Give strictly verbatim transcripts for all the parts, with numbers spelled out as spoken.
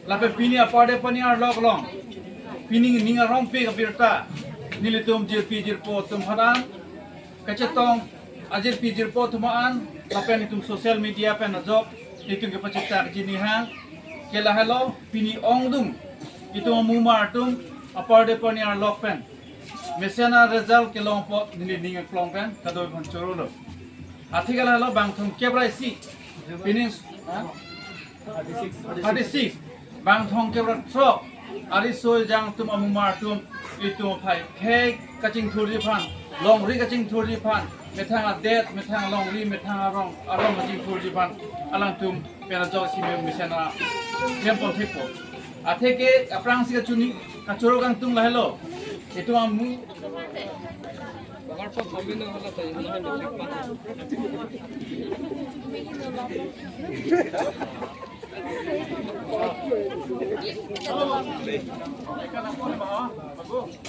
Lapen pini Upper Deopani arlok along, pini ning arongpik abirta, nelitum jirpi jirpo atum aphan, kachetong ajirpi jirpo atum aphan, lapen itum social media pen ajok, itum kepachethak jini hang, ke lahelo, pini ongdung, itum amumar atum, Upper Deopani arlok pen mesen a-result kelong apot neli ning aklong pen kadoi pon chorolo. Atheke lahelo bangthong kep ra isi, pini, ha? Thirty-six. Bangthong kep ra throk, ariso ejang atum amumar atum, itum aphai khei kachingthurji aphan, longri kachingthurji aphan, methang adet, methang alongri, methang arong, arong kachingthurji aphan, alangtum pen ajok isi me- mesen a-, klem pon thekpo. Atheke aphrangsi kachini, kachoro kangtung lahelo. Itum amu.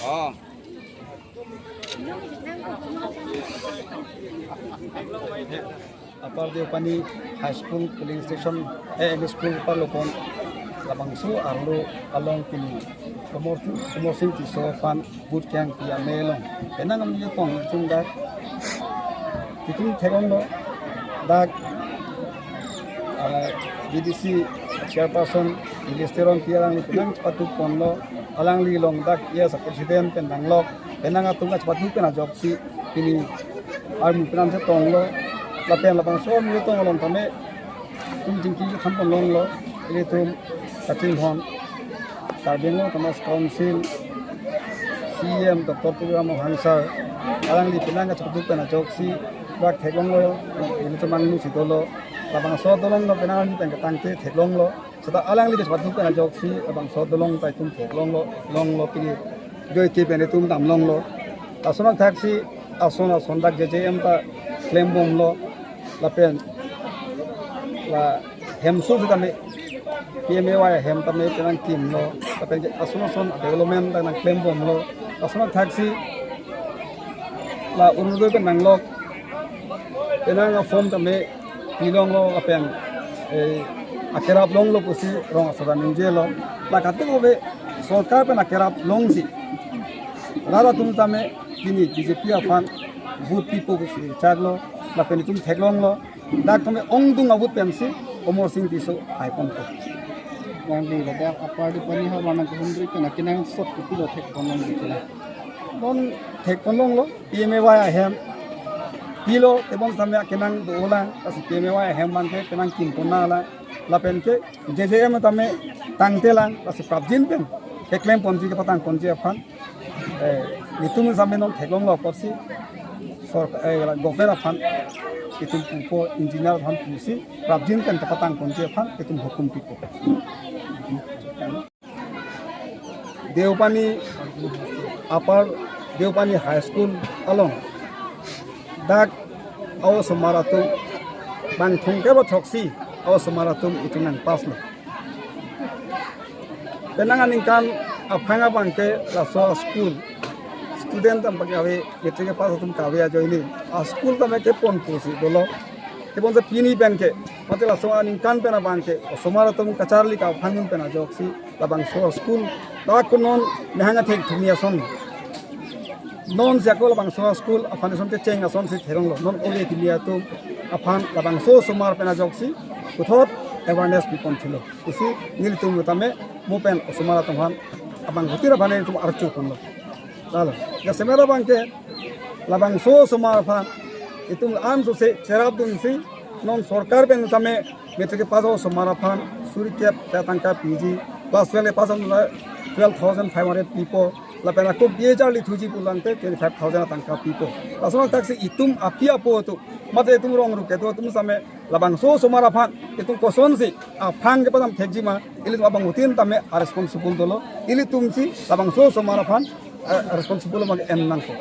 Oh. Upper Deopani High School polling station, eh, M E school parlopon labangso arlo along pini Komor, Komor Sing Tisso aphan vote kepangpi amei along penang amni pong chungdak itum theklonglo, dak, ah, B D C chairperson Elias Teronpi alangli penang chepatu ponlo, alangli along dak, yes, president pen nanglok, penang atum chepatu pen ajoksi pini armu penang chetonglo, lapen labangso armu chetong along tame itum chingki chethan pon longlo, ilitum kachinghon Karbi Anglong Autonomous Council C E M Doctor Tuliram Ronghang sir, alangli penang kachepatu pen ajoksi dak theklonglo, ilitum angnu si dolo, labangso dolonglo penang armu pen ketangte theklonglo, seta alangli kachepatu pen ajoksi labangso dolong ta itum theklonglo, longlo pini joike pen itum damlonglo. Lason athaksi ason ason dak J J M ta klembomlo, lapen la hemso sitame P M A Y hem tame penang kimlo, lapen ason ason development ta nangklembomlo. Lason athaksi la Orunodoi pen nanglok, penang a-form tame pilonglo lapen, eh, akerap longlo pusi rong asor ta ningjelo. La katup ave sorkar pen akerap longsi rat atum tame pini B J P aphan vote pipo pusi chaklo, lapen itum theklonglo, dak tame ongdung a-vote pensi Komor Sing Tisso hai ponpo. Nangli ladak Upper Deopani ha vanang kehumri kena kenangsot kopilo thek ponlong dikela. Non thek ponlonglo, P M A Y ahem pilo, tebon tame kenang dolang, lasi P M A Y ahem abangke penang kim pon nanglang, lapen ke J J M tame tangtelang, lasi prapjin pen keklem ponji kepatang ponji aphan, eh, itum tame non theklonglo apotsi, sorkar, eh, government aphan itum pupo, engineer aphan pusi prapjin pen kepatang ponji aphan itum hukum pipo. Deopani, Upper Deopani High School along dak a-osomar atum bangthong kep ra throksi a-osomar atum itum nangpasslo. Penang aningkan aphrang abangke laso a-school student tame kave, matric kepass atum kave ajoine a-school tame kepon pusi dolo. Tebonsi pini penke, mate laso aningkan pen abangke osomar atum kacharli kaphangun pen ajoksi labangso school ta kunon mehang athek thumi ason, non si ako labangso school a-foundation kecheng asonsi theklonglo, non ole kimi atum aphan labangso osomar pen ajoksi puthot awareness pipon thulo. Pusi nelitum tame mo pen osomar atum aphan abang hutir aphan nelitum archo ponlo. Lalo, jasemet abangke labangso osomar aphan itum ansose cherapdunsi non sorkar pen tame matric kepass osomar aphan suri kep ta tangka piji, class twelve kepass atum twelve thousand five hundred pipo, lapen ako B A charli thuji pulangte twenty-five thousand tangka pipo. Lason athaksi itum api apo atum, mate itum rong ruk kedo atum tame labangso osomar aphan itum kosonsi aphrang kepadam thekjima, ilitum abang hutin tame a-responsible dolo, ilitumsi labangso osomar aphan, eh, responsible abang en nangkok.